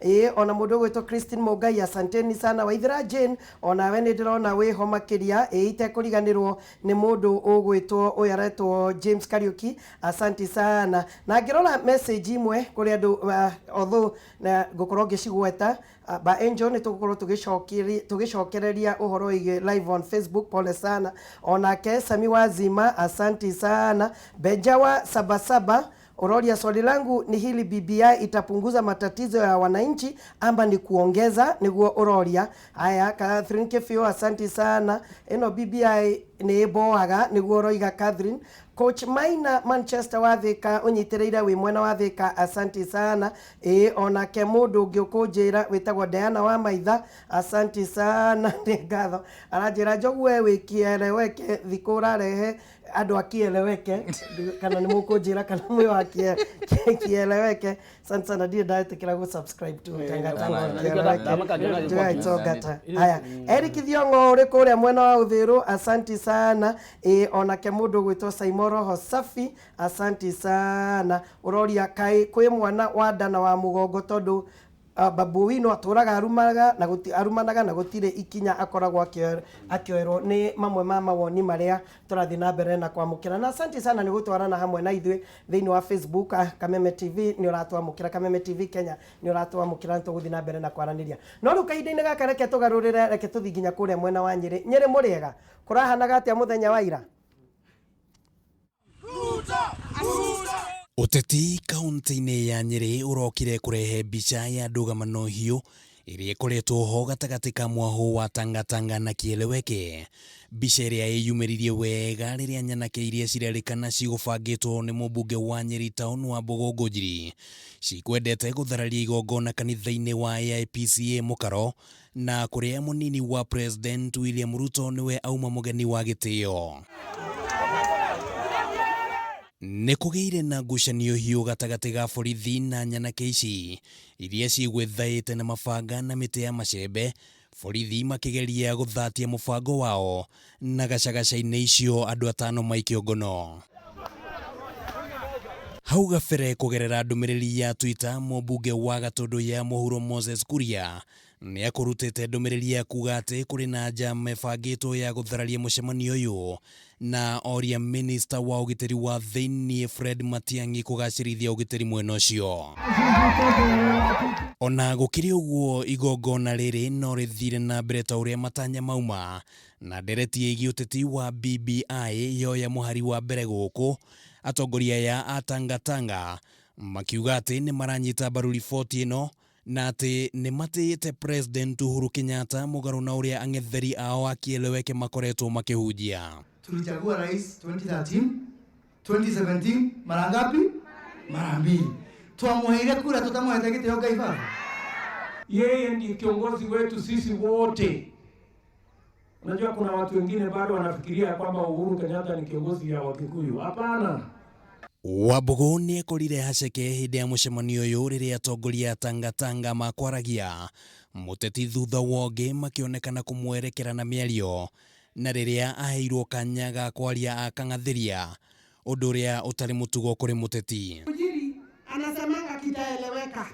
Ĩĩ, ona mũndũ ũgwĩtwo Christine Mũngai, asanteni sana. Waithera Jane, onawe nĩ ndĩrona wĩho makĩria. Ĩĩ, itekũriganĩrwo nĩ mũndũ ũgwĩtwo ũyũ aretwo James Kariuki, asanti sana. Na ngĩrora message imwe kũrĩ andũ, although na ngũkorwo ngĩcigweta, ba Angel nĩ tũgũkorwo tũgĩcokereria ũhoro wĩgiĩ live on Facebook, pole sana. Onake Sami Wazima, asanti sana. Benjawa Sabasaba uroria, swali langu ni hili, BBI itapunguza matatizo ya wananchi ama ni kuongeza? Niguo uroria. Haya, Catherine Kifio, asanti sana. Ĩno BBI nĩ ĩboaga, nĩguo ũroiga Catherine. Coach Maina Manchester wa Thika, ũnyitĩrĩire wĩ mwena wa Thika, asanti sana. Ĩĩ, onake mũndũ ũngĩ ũkũnjĩra wĩtagwo Diana wa Maitha, asanti sana, nĩ ngatho. Aranjĩra Njogu, we wĩ kieleweke, thikũ ũrarehe andũ a kieleweke, kana nĩ mũkũnjĩra kana mwĩ wa kieleweke. Asante sana, ndirĩ ndetĩkĩra gũ subscribe to Tangatanga on Kieleweke. Njoya itongata. Haya, Eric Thiong'o ũrĩ kũrĩa mwena wa Uthiru, asanti sana. Ĩĩ, onake mũndũ ũgwĩtwo Saimo Roho Safi, asanti sana. Ũroria kaĩ kwĩ mwana wa nda na wa mũgongo, tondũ Babu Owino atũraga arumanaga na arumanaga na gũtirĩ ikinya akoragwo akĩoerwo. Nĩ mamwe ma mawoni marĩa tũrathiĩ na mbere na kwamũkĩra, na asanti sana nĩ gũtwarana hamwe na ithuĩ thĩinĩ wa Facebook. Kameme TV nĩ ũratwamũkĩra, Kameme TV Kenya nĩ ũratwamũkĩra, nĩ tũgũthiĩ na mbere na kwaranĩria. No rĩu kahinda-inĩ gaka reke tũgarũrĩre, reke tũthiĩ nginya kũrĩa mwena wa Nyĩrĩ. Nyĩrĩ mũrĩega, kũrahanaga atĩa mũthenya wa ira? Ũteti kaunti-inĩ ya Nyĩrĩ ũrokire kũrehe mbica ya ndũgamano hiũ ĩrĩa ĩkoretwo ho gatagatĩ ka mwahũ wa Tangatanga na Kieleweke. Mbica ĩrĩa ĩyumĩririe wega rĩrĩa nyanake iria cirerĩkana cigũbangĩtwo nĩ mũmbunge wa Nyĩrĩ Town Wambũgũ Ngũnjiri cikwendete gũthararia igongona kanitha-inĩ wa AIPCA Mũkaro, na kũrĩa mũnini wa President William Ruto nĩwe auma mũgeni wa gĩtĩo. Nĩ kũgĩire na ngucanio hiũ gatagatĩ ga borithi na nyanake ici iria cigwĩthaĩte na mabanga na mĩtĩ ya macembe, borithi makĩgeria gũthatia mũbango wao, na gacagaca-inĩ icio andũ atano maikio ngono. Hau gabere kũgerera ndũmĩrĩri ya Twitter, mũmbunge wa Gatũndũ ya Mũhuro Moses Kuria nĩ akũrutĩte ndũmĩrĩri ya kuga atĩ kũrĩ na njama ĩbangĩtwo ya gũthararia mũcemanio ũyũ, na oria minista wa ũgitĩri wa thĩinĩ Fred Matiang'i kũgacĩrithia ũgitĩri mwena ũcio. Ona gũkĩrĩ ũguo, igongona rĩrĩ no rĩthire na mbere ta ũrĩa matanya mauma, na ndereti ĩgiĩ ũteti wa BBI yoya mũhari wa mbere gũkũ atongoria aya a Tangatanga makiuga atĩ nĩ maranyita mbaru riboti ĩno na atĩ nĩ matĩĩte President Uhuru Kenyatta mũgarũ na ũrĩa ang'etheri ao a Kieleweke makoretwo makĩhunjia. Tulichagua rais 2013, 2017, mara ngapi? Mara mbili. Twamuheire kura, tutamuhete gitio Ngai Baba. Yeye ndiye kiongozi wetu sisi wote. Unajua kuna watu wengine bado wanafikiria kwamba Uhuru Kenyatta ni kiongozi ya Wakikuyu. Hapana. Wambũgũ nĩ ekorire haceke hĩndĩ ya mũcemanio ũyũ rĩrĩa atongoria a Tangatanga makwaragia mũteti thutha wa ũngĩ makĩonekana kũmwerekera na mĩario, na rĩrĩa aheirwo kanya ga kwaria akang'athĩria, ũndũ ũrĩa ũtarĩ mũtugo kũrĩ mũteti. Ngunjiri anasemanga kitaeleweka.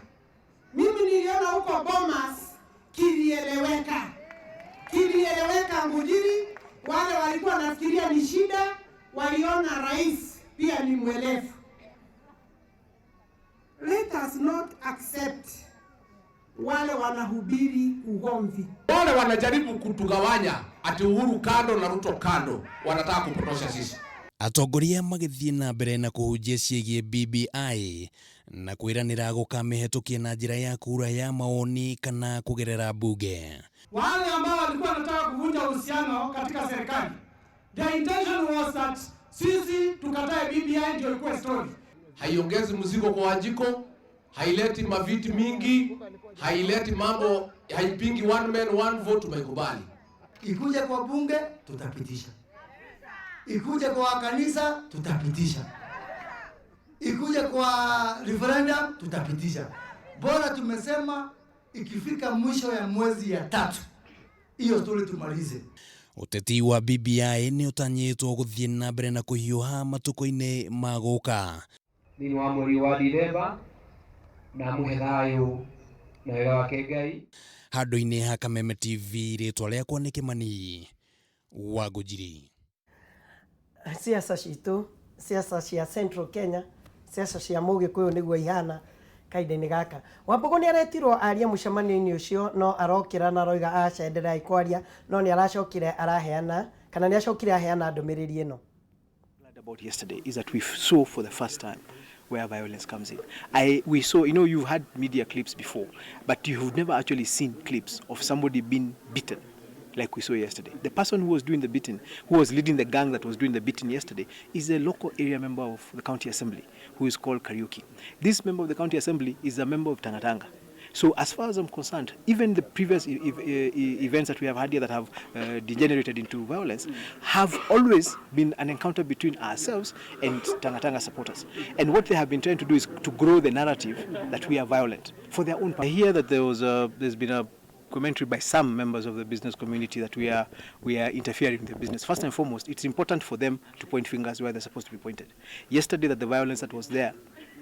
Mimi niliona huko Bomas kilieleweka, kilieleweka Ngunjiri. Wale walikuwa nafikiria ni shida, waliona rais pia ni mwelevu. Let us not accept wale wanahubiri ugomvi. Wale wanajaribu kutugawanya ati Uhuru kando na Ruto kando, wanataka kupotosha sisi. Atongoria magĩthiĩ na mbere na kũhunjia ciĩgiĩ BBI na kwĩranĩra gũkamĩhetũkia na njĩra ya kura ya mawoni kana kũgerera mbunge. Wale ambao walikuwa wanataka kuvunja uhusiano katika serikali, their intention was that sisi tukatae BBI ndio ikuwe story. Haiongezi mzigo kwa Wanjiku, haileti maviti mingi, haileti mambo, haipingi one man one vote, tumeikubali. Ikuje kwa bunge tutapitisha, ikuje kwa kanisa tutapitisha, ikuje kwa referendum tutapitisha. Bora tumesema ikifika mwisho ya mwezi ya tatu hiyo story tumalize. Ũteti wa BBI nĩ ũtanyĩtwo gũthiĩ na mbere na kũhiũha matukũ-inĩ ma gũka. Thĩinĩ wa mweri wa Dithemba na muhe thayũ. Na wega wake Ngai. Handũ-inĩ ha Kameme TV, rĩtwa rĩakwa nĩ Kĩmani wa Ngũnjiri. Siasa citũ, siasa cia Central Kenya, siasa cia Mũgĩkũyũ nĩguo ihana kahinda-inĩ gaka. Wambũgũ nĩ aretirwo arie mũcemanio-inĩ ũcio, no arokĩra na aroiga aca, endereai kwaria, no nĩ aracokire araheana kana nĩ acokire aheana ndũmĩrĩri ĩno. Glad about yesterday is that we saw for the first time where violence comes in. We saw, you've had media clips before, but you've never actually seen clips of somebody being beaten like we saw yesterday. The person who was doing the beating, who was leading the gang that was doing the beating yesterday, is a local area member of the county assembly who is called Kariuki. This member of the county assembly is a member of Tangatanga. So as far as I'm concerned, even the previous events that we have had here that have degenerated into violence have always been an encounter between ourselves and Tangatanga supporters. And what they have been trying to do is to grow the narrative that we are violent for their own part. I hear that there's been a commentary by some members of the business community that we are interfering with the business. First and foremost, it's important for them to point fingers where they're supposed to be pointed. Yesterday, that the violence that was there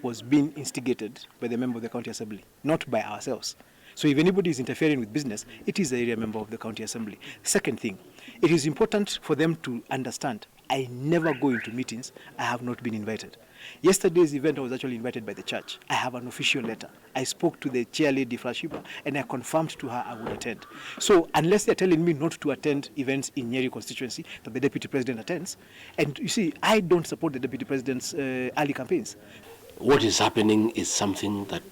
was being instigated by the member of the county assembly, not by ourselves. So if anybody is interfering with business, it is the area member of the county assembly. Second thing, it is important for them to understand I never go into meetings I have not been invited. Yesterday's event, I was actually invited by the church. I have an official letter. I spoke to the chair lady, Flashiba, and I confirmed to her I would attend. So unless they're telling me not to attend events in Nyeri constituency that the deputy president attends, and you see, I don't support the deputy president's early campaigns. What is happening is something that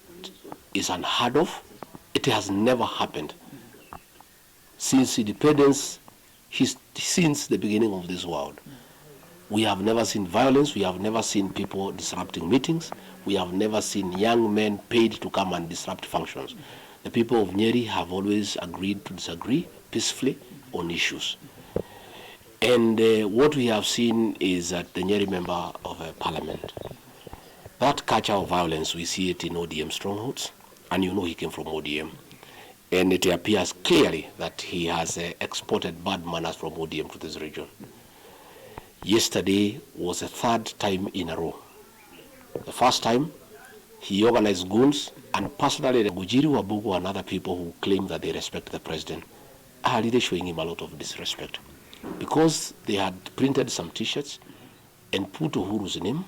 is unheard of. It has never happened since independence, since the beginning of this world. We have never seen violence. We have never seen people disrupting meetings. We have never seen young men paid to come and disrupt functions. The people of Nyeri have always agreed to disagree peacefully on issues. And what we have seen is that the Nyeri member of parliament, that culture of violence, we see it in ODM strongholds, and you know he came from ODM. And it appears clearly that he has exported bad manners from ODM to this region. Yesterday was the third time in a row. The first time, he organized goons, and personally, Ngunjiri Wambugu and other people who claim that they respect the president are really showing him a lot of disrespect, because they had printed some T-shirts and put Uhuru's name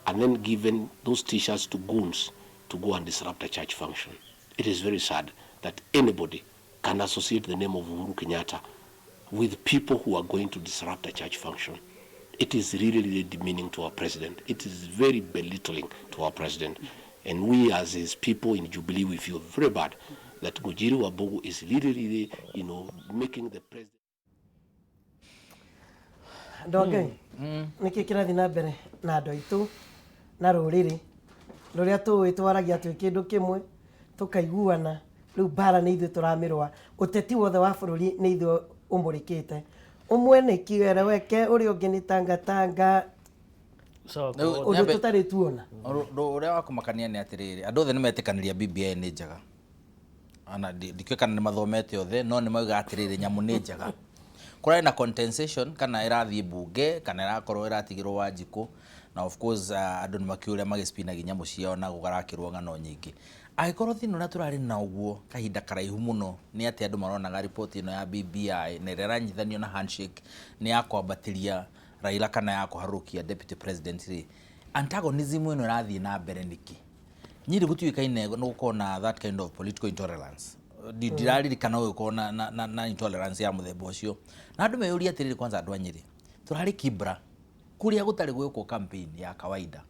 and then given those T-shirts to goons to go and disrupt a church function. It is very sad that anybody can associate the name of Uhuru Kenyatta with people who are going to disrupt a church function. It is really, really demeaning to our president. It is very belittling to our president. And we as his people in Jubilee, we feel very bad that Ngunjiri Wambugu is really, really making the president. Andũ a Ngai, nĩkĩ kĩrathiĩ na mbere na andũ aitũ na rũrĩrĩ rũrĩa tũĩ twaragia twĩ kĩndũ kĩmwe tũkaiguana? Rĩu mbara nĩ ithuĩ tũramĩrũa, ũteti wothe wa bũrũri nĩ ithuĩ ũmũrĩkĩte. Ũmwe nĩ kieleweke, ũrĩa ũngĩ nĩ Tangatanga. Rĩu, ũndũ tũtarĩ tuona. Ũndũ ũrĩa wa kũmakania nĩ atĩrĩrĩ, andũ othe nĩ metĩkanĩria BBI nĩ njega. Ona ndikĩũĩ kana nĩ mathomete othe, no nĩ mauga atĩrĩrĩ, nyamũ nĩ njega. Kũrarĩ na contestation kana ĩrathiĩ mbunge kana ĩrakorwo ĩratigĩrwo Wanjikũ, na of course andũ nĩ makĩũĩ ũrĩa magĩspinagia nyamũ ciao na gũgarakĩrwo ng'ano nyingĩ. Angĩkorwo thĩna ũrĩa tũrarĩ na ũguo kahinda karaihu mũno nĩ atĩ andũ maronaga riboti ĩno ya BBI na ĩrĩa ĩranyitithanio na handshake nĩ ya kwambatĩria Raila kana ya kũharũrũkia deputy president rĩ, antagonism ĩno ĩrathiĩ na mbere nĩkĩ? Nyiri gũtiũĩkaine nĩ gũkorwo na that kind of political intolerance. Ndiraririkana gũgĩkorwo na intolerance ya mũthemba ũcio, na andũ meyũrie atĩrĩrĩ, kwanza andũ a Nyĩrĩ tũrarĩ Kibra kũrĩa gũtarĩ gwĩkwo campaign ya kawaida,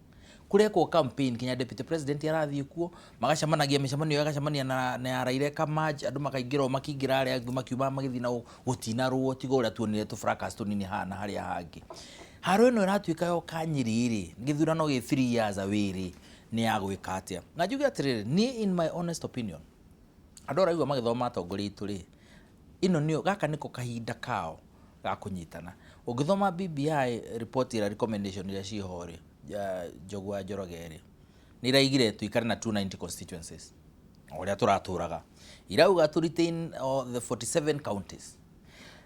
kũrekwo campaign kinya deputy president arathiĩ kuo, magacemanagia mĩcemanio, agacemania na ya Raila ĩkamerge, andũ makaingĩra o makĩingĩra, arĩa angĩ makiuma magĩthiĩ na gũtinarũo, tiga ũrĩa tuonire tũ fracas tũnini haha na harĩa hangĩ. Haro ĩno ĩratuĩka yoka Nyĩrĩ rĩ, gĩthurano gĩ 3 years away rĩ, nĩ ya gwĩka atĩa? Na njuge atĩrĩrĩ, niĩ in my honest opinion, andũ araigua magĩthoma atongoria aitũ rĩ, ĩno nĩyo gaka nĩko kahinda kao ga kũnyitana. Ũngĩthoma BBI report ĩrĩa, recommendation iria ciho rĩ, ya Njogu wa Njoroge rĩ, nĩ iraigire tuikare na 290 constituencies o ũrĩa tũratũraga, irauga to retain all the 47 counties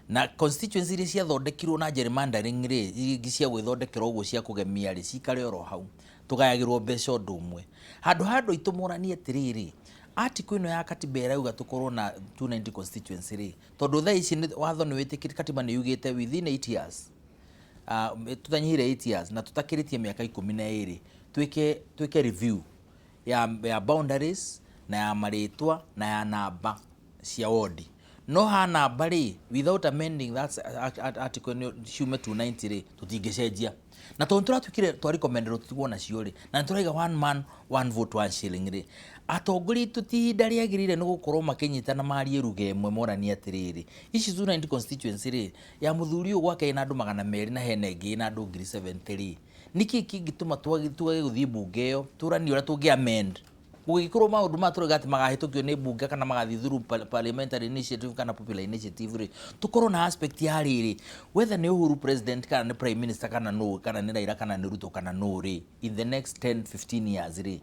na constituency iria ciathondekirwo na gerrymandering rĩ, ingĩ cia gwĩthondekera ũguo cia kũgemia rĩ, cikare oro hau, tũgayagĩrwo mbeca ũndũ ũmwe. Handũ ha andũ aitũ moranie atĩrĩrĩ, Article ĩno ya katiba ĩrauga tũkorwo na 290 constituency rĩ, tondũ thaa ici watho nĩ wĩtĩkĩri, katiba nĩ yugĩte within 8 years, tũtanyihire 8 years na tũtakĩrĩtie mĩaka 12, twĩke review ya boundaries na ya marĩtwa na ya namba cia wodi. No ha namba rĩ, without amending that article nĩ ciume 290 rĩ, tũtingĩcenjia. Na tondũ tũratuĩkire twa recommend tũtigwo nacio rĩ, na nĩ tũraiga one man one vote one shilling rĩ, atongoria aitũ ti ihinda rĩagĩrĩire nĩ gũkorwo makĩnyitana marie ruga ĩmwe, moranie atĩrĩrĩ, ici 290 constituency rĩ, ya mũthuri ũyũ gwake ĩna andũ 200 na hena ĩngĩ ĩna andũ 70,000 rĩ, nĩkĩ kĩngĩtũma twage gũthiĩ mbunge ĩyo tũranie ũrĩa tũngĩ amend, gũgĩkorwo maũndũ maya tũrauga atĩ magahĩtũkio nĩ mbunge kana magathiĩ through parliamentary initiative kana popular initiative rĩ, tũkorwo na aspect ya rĩrĩ, whether nĩ Uhuru president kana nĩ prime minister kana nũ, kana nĩ Raila kana nĩ Ruto kana nũ rĩ, in the next 10 15 years rĩ,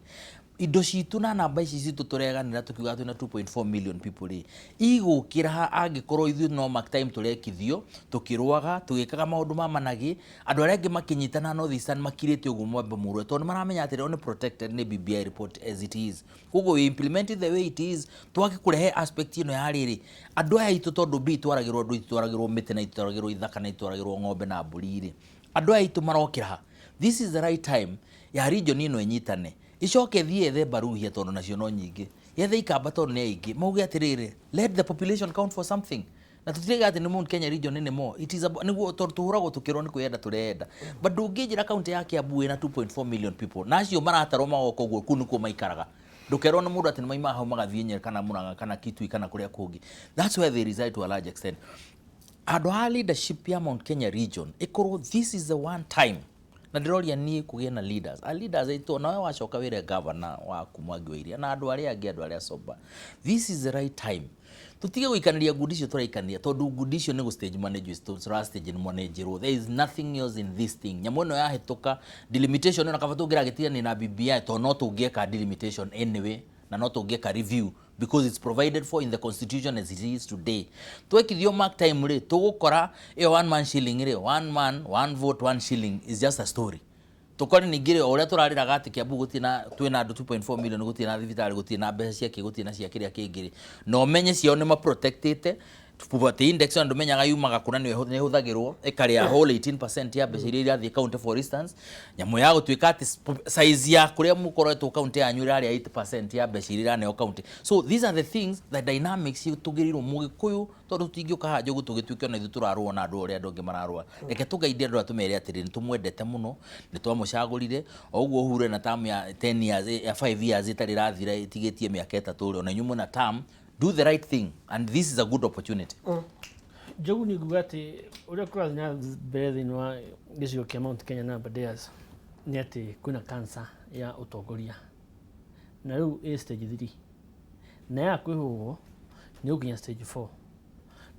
indo citũ na namba ici citũ tũreganĩra tũkiuga twĩna 2.4 million people rĩ, igũkĩra ha angĩkorwo ithuĩ no mark time tũrekithio tũkĩrũaga tũgĩkaga maũndũ ma managĩ, andũ arĩa angĩ makĩnyitana North Eastern makirĩte ũguo mwamba mũrwe, tondũ nĩ maramenya atĩrĩ, nĩ protected nĩ BBI report as it is. Koguo we implement it the way it is, twage kũrehe aspect ĩno ya rĩrĩ, andũ aya aitũ, tondũ mbia itwaragĩrwo andũ, itwaragĩrwo mĩtĩ na itwaragĩrwo ithaka na itwaragĩrwo ng'ombe na mbũri rĩ, andũ aya aitũ marokĩra ha? This is the right time ya region ĩno ĩnyitane, icoke thiĩ yethe Baruhia tondũ nacio no nyingĩ, yethe Ikamba tondũ nĩ aingĩ, mauge atĩrĩrĩ, let the population count for something. Na tũtirĩga atĩ nĩ Mount Kenya region nĩ more, it is about, nĩguo tondũ tũhũragwo tũkĩrwo nĩ kwĩyenda tũreyenda, but ndũngĩnjĩra kaunti ya Kiambu ĩna 2.4 million people na acio maratarwo magoka ũguo, kũu nĩkuo maikaraga. Ndũkerwo nĩ mũndũ atĩ nĩ maimaga hau magathiĩ Nyeri kana Murang'a kana Kitui kana kũrĩa kũngĩ. That's where they reside to a large extent. Handũ ha leadership ya Mount Kenya region ĩkorwo, this is the one time na ndĩroria niĩ kũgĩe na leaders, a leaders aitũ, nawe wacoka wĩre governor waku Mwangi wa Iria na andũ arĩa angĩ, andũ arĩa sober, this is the right time tutige gũikanĩria ngundi icio tũraikania, tondũ ngundi icio nĩ gũ stage manage, tũra stage managerwo. There is nothing else in this thing. Nyamũ ĩno yahĩtũka delimitation ĩno, kaba tũngĩragĩtigania na BBI, tondũ no tũngĩeka delimitation anyway na no tũngĩeka review because it's provided for in the constitution as it is today. Twekithio mark time rĩ, tũgũkora ĩyo one man shilling rĩ, one man one vote one shilling is just a story. Tukore ningĩ rĩ, o ũrĩa tũrarĩraga atĩ Kiambu gũtirĩ na, twĩna andũ 2.4 million, gũtirĩ na thibitarĩ, gũtirĩ na mbeca ciake, gũtirĩ na cia kĩrĩa kĩngĩ rĩ, na ũmenye ciao nĩ maprotectĩte poverty index, andũ menyaga yumaga kũna nĩ ĩhũthagĩrwo ĩkarĩa whole 18% ya mbeca iria irathiĩ county. For instance, nyamũ ya gũtuĩka atĩ size ya kũrĩa mũkoretwo county yanyu ĩrarĩa 8% ya mbeca iria iraneo county. So these are the things, the dynamics tũgĩrĩirwo mũgĩkũyũ, tondũ tũtingĩũka haha njogu tũgĩtuĩke ona ithuĩ tũrarũa na andũ ũrĩa andũ angĩ mararũa. Reke tũgaithie andũ aya, tũmere atĩrĩ, nĩ tũmwendete mũno, nĩ twamũcagũrire. O ũguo Uhuru ena term ya 10 years, ya 5 years ĩtarĩ ĩrathira, ĩtigĩtie mĩaka 3 rĩ, ona inyuĩ mwĩna term. Do the right thing and this is a good opportunity. Njogu, nĩ nguga atĩ ũrĩa kũrathiĩ na mbere thĩinĩ wa gĩcigo kĩa Mount Kenya na Aberdares nĩ atĩ kwĩna cancer ya ũtongoria, na rĩu ĩ stage 3, na ya kwĩhũgwo nĩ gũkinya stage 4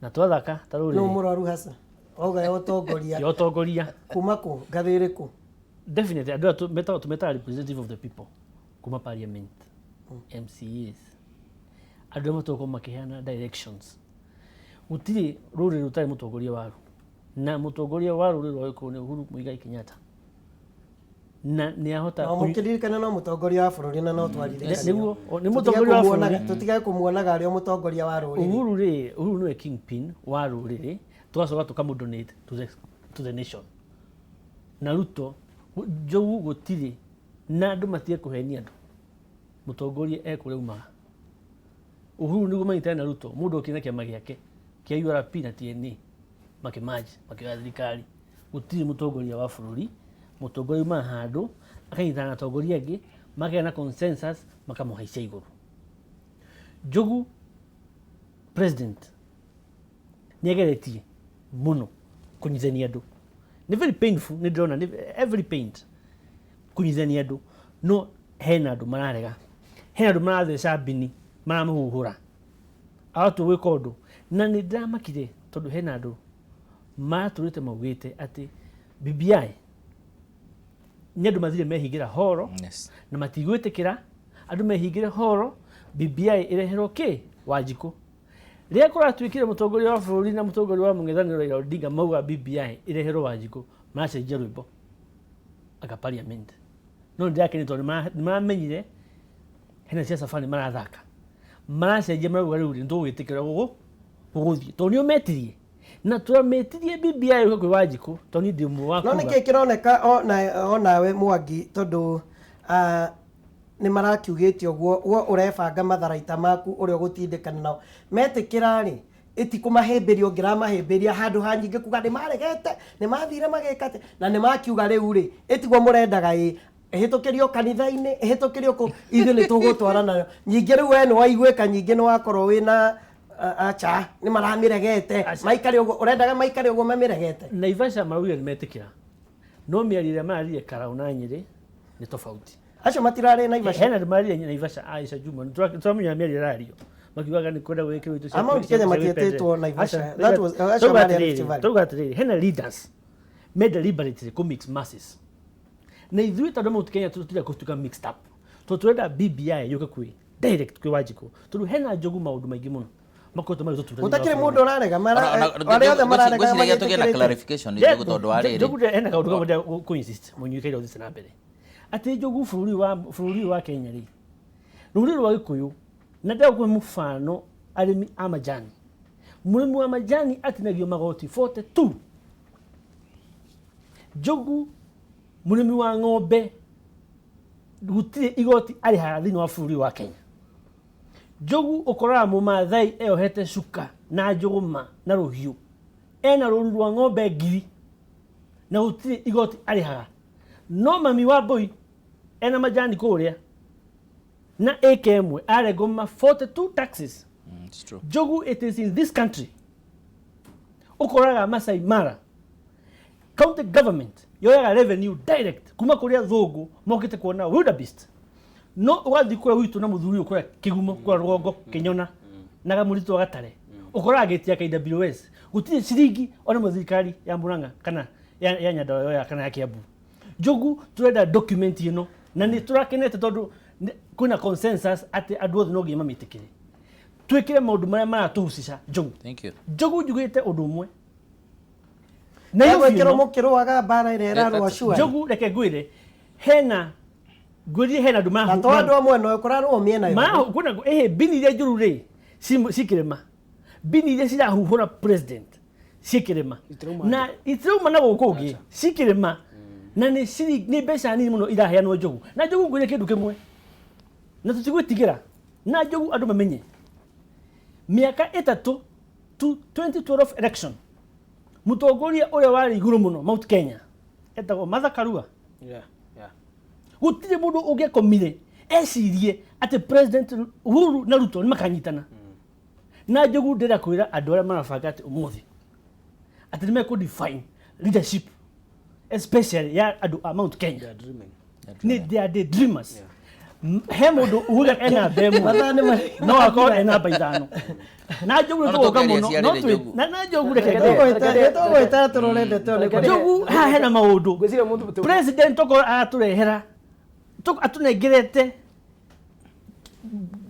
na twathaka ta nũ rũrĩrĩ. Mũrwaru haca wauga ya ũtongoria? Ya ũtongoria. Kuma kũ, ngathĩ ĩrĩkũ? Definitely andũ aya tũmetaga representative of the people kuma parliament, MCAs, andũ arĩa matũgũkorwo makĩheana directions. Gũtirĩ rũrĩrĩ rũtarĩ mũtongoria waru, na mũtongoria wa rũrĩrĩ rwa Gĩkũyũ nĩ Uhuru Muigai Kenyatta, na nĩ ahota No mũkĩririkane no mũtongoria wa bũrũri na no twaririkane. Nĩguo, nĩ mũtongoria wa bũrũri. Tũtige kũmuonaga arĩ o mũtongoria wa rũrĩrĩ. Uhuru rĩ, Uhuru nĩwe kingpin wa rũrĩrĩ, tũgacoka tũkamũ donate to the nation. Na Ruto, Njogu, gũtirĩ na andũ matige kũhenia andũ, mũtongoria ekũrĩa umaga. Uhuru nĩguo manyitane na Ruto, mũndũ okire na kĩama gĩake kĩa URP na TNA, makĩmanji makĩoya thirikari. Gũtirĩ mũtongoria wa bũrũri, mũtongoria umaga handũ akanyitana na atongoria angĩ, makagĩa na consensus, makamũhaicia igũrũ. Njogu, president nĩ ageretie mũno kũnyitithania andũ, nĩ very painful, nĩ ndĩrona nĩ every paint kũnyitithania andũ, no hena andũ mararega, hena andũ maratheca mbini, maramũhuhũra agatua gwĩka ũndũ. Na nĩ ndĩramakire tondũ hena andũ matũrĩte maugĩte atĩ BBI nĩ andũ mathire mehingĩra horo na matigwĩtĩkĩra andũ mehingĩre horo BBI ĩreherwo kĩ Wanjikũ. Rĩrĩa kũratuĩkire mũtongoria wa bũrũri na mũtongoria wa mũng'ethanĩro Raila Odinga mauga BBI ĩreherwo Wanjikũ, maracenjia rwĩmbo aka parliament. No nĩ ndĩrakenia tondũ nĩ maramenyire hena ciaca bani marathaka. Maracenjia marauga rĩu rĩ nĩtũgwĩtĩkĩra gũgũthiĩ tondũ nĩo metirie na twamĩtirie BBI yũke kwĩ Wanjikũ tondũ niĩ ndĩ ũmwe wa No kuga nĩkĩ kĩroneka onawe Mwangi tondũ nĩ marakiugĩte ũguo we ũrebanga matharaita maku ũrĩa ũgũtindĩkana nao metĩkĩra rĩ ĩtikũmahĩmbĩria ũngĩramahĩmbĩria handũ ha nyingĩ kuga nĩ maregete nĩ mathire magĩka atĩ na nĩ makiuga rĩu rĩ ĩtiguo mũrendaga ĩ ĩhĩtũkĩrio kanitha-inĩ ĩhĩtũkĩrio kũ ithuĩ nĩ tũgũtwara nayo nyingĩ rĩu we nĩ waiguĩka nyingĩ nĩ wakorwo wĩna acha nĩ maramĩregete maikare ũguo ũrendaga maikare ũguo mamĩregete. Naivasha maraugire nĩ metĩkĩra no mĩario ĩrĩa mararirie Karau na Nyĩrĩ nĩ tofauti. Acio matirarĩ Naivasha. Hena andũ mararirie Naivasha Aisha Juma tũramenya mĩario ĩrario makiugaga nĩ kwenda gwĩkĩrwo indo A Mount Kenya matietĩtwo Naivasha. That was acio marĩ a Rift Valley. Tauga atĩrĩrĩ hena leaders me deliberately kũ mix masses na ithuĩ tondũ Mount Kenya tũtirenda gũtuĩka mixed up tondũ tũrenda BBI yũke kwĩ direct kwĩ Wanjikũ tondũ hena njogu maũndũ maingĩ mũno makoretwo magĩtũtura. Gũtakĩrĩ mũndũ ũrarega arĩa othe mararega Ngwĩciria tũgĩe na magĩtĩkĩrĩte. clarification Njogu tondũ wa rĩrĩ Njogu hena kaũndũ kamwe ndĩrenda kũ insist mũnyuĩke ũthiĩte na mbere atĩ njogu bũrũri wa Kenya rĩ rũrĩrĩ rwa Gĩkũyũ na ndĩrenda kũhe mũbano arĩmi a majani mũrĩmi wa majani atinagio magoti 42 njogu mũrĩmi wa ng'ombe gũtirĩ igoti arĩhaga thĩinĩ wa bũrũri wa Kenya. Njogu ũkoraga mũmathai eyohete cuka na njũgũma na rũhiũ ena rũru rwa ng'ombe 1000 na gũtirĩ igoti arĩhaga no mami wa mbũi ena majani kũrĩa na ĩka ĩmwe arengwo ma 42 taxes. It's true. Njogu it is in this country ũkoraga Masai Mara county government yoyaga revenue direct kuma kũrĩa thũngũ mokĩte kuona wildebeest no ũgathiĩ kũrĩa gwitũ na mũthuri ũyũ kũrĩa kĩgumo kũrĩa rũgongo kĩnyona na gamũritũ wa gatare ũkoraga gĩti ya KWS gũtirĩ ciringi ona ĩmwe thirikari ya Murang'a kana ya Nyandarua yoyaga kana ya Kiambu. Njogu tũrenda document ĩno na nĩ tũrakenete tondũ kwĩna consensus atĩ andũ othe no nginya mamĩtĩkĩre twĩkĩre maũndũ marĩa maratũhucica Njogu. Thank you. Njogu njugĩte ũndũ ũmwe Gwĩkĩrwo mũkĩrũaga mbara ĩrĩa ĩrarũa sure. Njogu reke ngwĩre hena ngwĩrire hena andũ Na to andũ a mwena ũyũ kũrarũo mĩena yothe. Kwĩna ĩhĩ mbini iria njũru rĩ cikĩrĩma mbini iria cirahuhũra president cikĩrĩma na itirauma na gũkũ ũngĩ cikĩrĩma na nĩ mbeca nini mũno iraheanwo Njogu na Njogu ngwĩre kĩndũ kĩmwe na tũtigwĩtigĩra na Njogu andũ mamenye mĩaka 3 to 2012 election mũtongoria ũrĩa warĩ igũrũ mũno Mount Kenya etagwo Martha Karua. Gũtirĩ mũndũ ũngĩakomire ecirie atĩ President Uhuru na Ruto nĩ makanyitana na Njogu ndĩrenda kwĩra andũ arĩa marabanga atĩ ũmũthĩ atĩ nĩ mekũ define leadership especially ya andũ a Mount Kenya nĩ they are the dreamers. He mũndũ uga ena mbemwe no akorwo ena namba 5 na Njogu nĩ tũgũka mũno na Njogu reke Tũgwĩta tũrore ndeto nĩ Njogu haha hena maũndũ president okorwo aratũrehera atũnengerete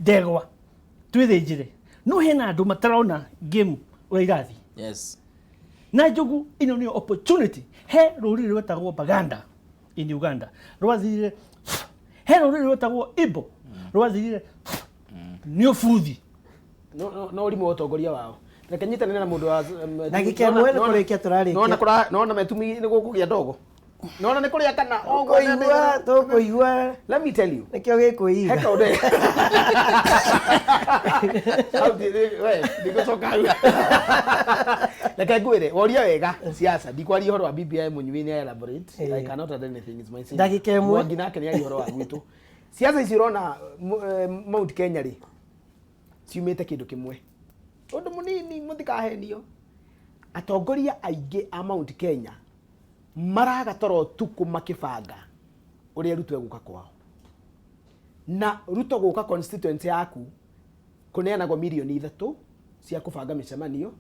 ndegwa twĩthĩnjĩre no hena andũ matarona game ũrĩa irathiĩ. Yes. Na Njogu ĩno nĩyo opportunity he rũrĩrĩ rwetagwo Baganda in Uganda rwathirire he rũrĩrĩ rwetagwo Igbo rwathirire nĩ ũbuthi no ũrimũ wa ũtongoria wao reke nyitanĩre na mũndũ wa Ndagĩka ĩmwe nĩ kũrĩkia tũrarĩkia. Nona metumi nĩ gũkũgĩa ndogo nona nĩ kũrĩa kana Tũkũigua tũkũigua let me tell you nĩkĩo gĩkwĩiga he kaũndũ hau we ndigũcoka hau reke ngwĩre woria wega siasa ndikwaria ũhoro wa BBI mũnyui nĩ elaborate I cannot add anything it's my sin Ndagĩka ĩmwe. Mwangi nake nĩ aria ũhoro wa gwitũ siasa ici ũrona Mount Kenya rĩ ciumĩte kĩndũ kĩmwe ũndũ mũnini mũtikahenio atongoria aingĩ a Mount Kenya maraga toro ũtukũ makĩbanga ũrĩa Ruto egũka kwao na Ruto gũka constituency yaku kũneanagwo mirioni 3 cia kũbanga mĩcemanio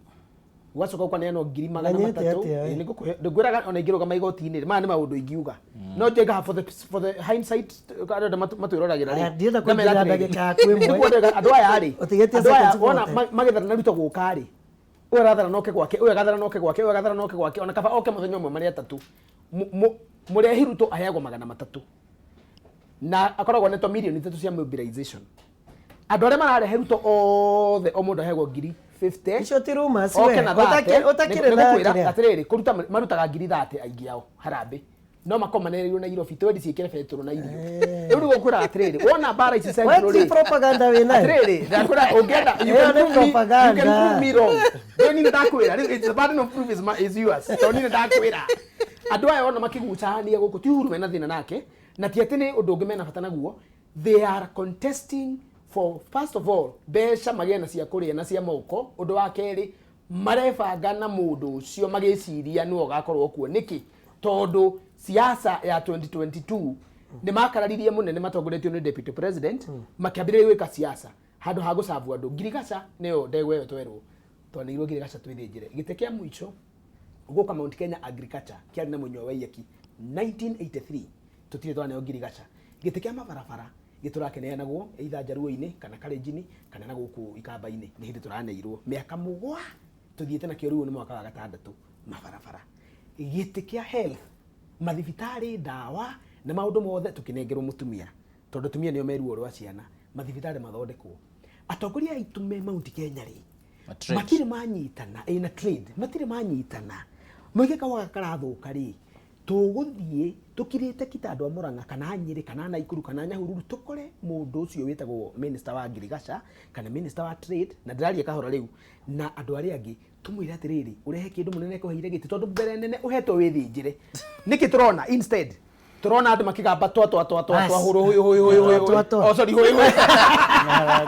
gwacoka gũkaneanwo ngiri magana Menyete matatũ atĩa, Ĩ, nĩngũkwĩraga ona ingĩrũgama igoti-inĩ maya nĩ maũndũ ingiuga no njengaga for the hindsight andũ matwĩroragĩra Aya, rĩ ndĩrenda ngamera kũingĩra atĩrĩrĩ, ndagĩka yaku ĩmwe. nĩkuona andũ aya rĩ Ũtigĩtie andũ aya seconds wona 40. magethana na Ruto gũka rĩ ũyũ arathana noke gwake ũyũ agathana noke gwake ũyũ agathana noke gwake ona kaba oke mũthenya ũmwe marĩ atatũ mũrehi Ruto aheagwo 300 na akoragwo netwo mirioni 3 cia mobilization Andũ arĩa mararehe Ruto othe o mũndũ aheagwo ngiri 50. Icio ti rumors Oke we. na Ũtakĩ- 30. ũtakĩrĩ na Nĩngũkwĩra kĩrĩa. atĩrĩrĩ, kũruta marutaga ngiri 30 aingĩ ao harambĩ no makomanĩrĩirwo Nairobi twendi ciĩkĩre betũrũ na irio. Rĩu nĩguo ngwĩra atĩrĩrĩ, wona mbara ici We central ti rĩ, propaganda wĩ nayo. atĩrĩrĩ, ndakwĩra ũngĩenda you Ĩyo can nĩ prove me- you can propaganda. prove me wrong. Rĩu niĩ nĩndakwĩra, rĩu it's the burden of proof is yours. Tondũ niĩ nĩndakwĩra andũ aya ona makĩgucania gũkũ ti Uhuru mena thĩna nake na ti atĩ nĩ ũndũ ũngĩ mena bata naguo. They are contesting for, first of all, mbeca magĩe na cia kũrĩa na cia moko. Ũndũ wa kerĩ, marebanga na mũndũ ũcio magĩciria nĩwe ũgakorwo kuo. Nĩkĩ? Tondũ siasa ya 2022 nĩ makararirie mũnene matongoretio nĩ deputy president, makĩambĩrĩria gwĩka siasa handũ ha gũcabu andũ. Ngirigaca nĩyo ndegwa ĩyo twerwo twaneirwo ngirigaca twĩthĩnjĩre. Gĩtĩ kĩa mũico gũka Mount Kenya Agriculture kĩarĩ na Mũnyua Waiyaki 1983, tũtirĩ twaneo ngirigaca. Gĩtĩ kĩa mabarabara gĩtũrakeneanagwo either Njaruo-inĩ kana Kalenjin kana na gũkũ Ikamba-inĩ, nĩ hĩndĩ tũraneirwo mĩaka mũgwa tũthiĩte nakĩo, rĩu nĩ mwaka wa gatandatũ mabarabara. Gĩtĩ kĩa health, mathibitarĩ, ndawa na maũndũ mothe tũkĩnengerwo mũtumia, tondũ atumia nĩo meruo rwa ciana, mathibitarĩ mathondekwo. Atongoria aitũ me Mount Kenya rĩ, Na trade. matirĩ manyitana, ĩ na trade matirĩ manyitana. Moige kawaga karathũka rĩ, tũgũthiĩ tũkirĩte kita andũ a Murang'a kana Nyĩrĩ kana Naikuru kana Nyahururu, tũkore mũndũ ũcio wĩtagwo minister wa ngirigaca kana minister wa trade, na ndĩraria kahora rĩu na andũ arĩa angĩ, tũmwĩre atĩrĩrĩ, ũrehe kĩndũ mũnene kũheire gĩtĩ, tondũ mbere nene ũhetwo wĩthĩnjĩre. Nĩkĩ tũrona instead tũrona andũ makĩgamba twa twa twa twa twa hũrũ hũyũ hũyũ hũyũ hũyũ. Twa, twa. Oh, sorry, hũyũ hũyũ.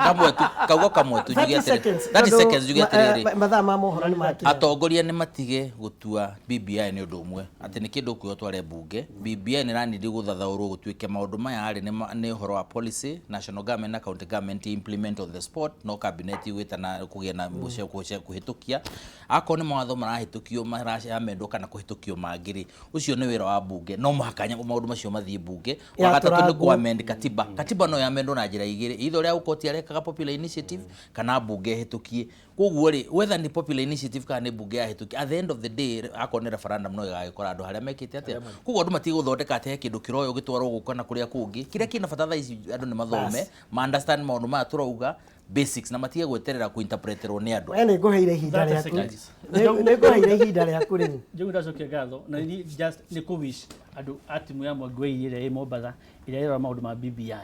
Kamwe tu, kaugo kamwe tu njuge 30 atĩrĩ. seconds, 30 tondũ seconds njuge atĩrĩrĩ. mathaa ma mohoro nĩ makinya. Atongoria nĩ matige gũtua BBI nĩ ũndũ ũmwe atĩ nĩ kĩndũ ũkuoya ũtware mbunge. BBI nĩ ĩranindi gũthathaũrwo gũtuĩke maũndũ maya rĩ nĩ ũhoro wa policy national government na county government implement on the spot, no cabinet gwĩta na kũgĩa na kũhĩtũkia. Akorwo nĩ mawatho marahĩtũkio maramendwo kana kũhĩtũkio mangĩ rĩ, ũcio nĩ wĩra wa mbunge, no mũhaka maũndũ macio mathiĩ mbunge. Ya Wa gatatũ nĩ tũrangwo. kũ amend katiba. Katiba no yamendwo na njĩra igĩrĩ, either ũrĩa koti arekaga popular initiative kana mbunge ĩhĩtũkie. Koguo rĩ, whether nĩ popular initiative kana nĩ mbunge yahĩtũkia, at the end of the day akorwo nĩ referendum no ĩgagĩkora andũ harĩa mekĩte atĩa. Koguo andũ matige gũthondeka atĩ he kĩndũ kĩroywo gĩtwarwo gũkũ kana kũrĩa kũngĩ. Kĩrĩa kĩna bata thaa ici andũ nĩ mathome, ma understand maũndũ maya tũrauga basics, na matige gweterera kũinterpreterwo nĩ andũ. We nĩ ngũheire ihinda 30 rĩaku. seconds. Nĩ ngũheire ihinda rĩaku rĩu. Njogu ndacokia ngatho na niĩ just nĩ kũ wish andũ a timu ya Mwangi wa Iria ĩrĩa ĩ Mombatha ĩrĩa ĩrora maũndũ ma BBI.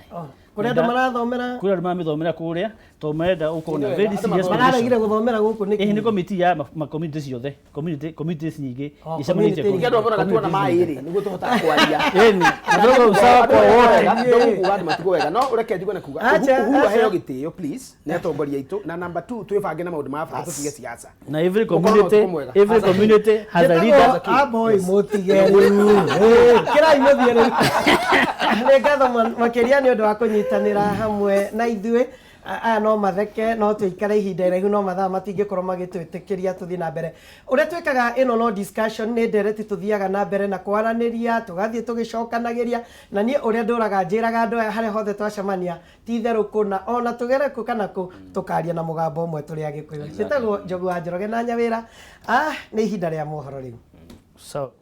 Kũrĩa andũ marathomera. Kũrĩa andũ maramĩthomera kũrĩa tondũ marenda gũkorwo na very serious Mararegire position. gũthomera gũkũ nĩkĩ? Ĩĩ nĩ committee ya ma community ciothe, communities nyingĩ Oh, icemanĩtie community kũu. Ningĩ andũ a Murang'a tuona maĩ rĩ, nĩguo tũhotaga kwaria. Ĩni, mathauga usawa kwa wote. Ndokuga andũ matigwo wega, no ũreke njigue na kuga Acha, Uhuru acha. aheo gĩtĩo please nĩ atongoria aitũ, na number 2 twĩbange na maũndũ ma bata tũtige siasa. Na every Gũkorwo na community, ũtukũ mwega. every Aza- community has a Njĩtagwo leader. Aboy mũtige rĩu. Ĩ, Kĩrai mũthiĩ rĩu. Nĩ ngatho makĩria nĩ ũndũ wa kũnyitanĩra hamwe na ithuĩ. Aya no matheke no tũikare ihinda iraihu no mathaa matingĩkorwo magĩtwĩtĩkĩria tũthiĩ na mbere. Ũrĩa twĩkaga ĩno no discussion, nĩ ndereti tũthiaga na mbere na kwaranĩria, tũgathiĩ tũgĩcokanagĩria, na niĩ ũrĩa ndũraga njĩraga andũ aya harĩa hothe twacemania ti itherũ kũna ona tũgere kũ kana kũ tũkaria na mũgambo ũmwe tũrĩ Agĩkũyũ. Njĩtagwo Njogu wa Njoroge na Nyawĩra. Nĩ ihinda rĩa mohoro rĩu. So.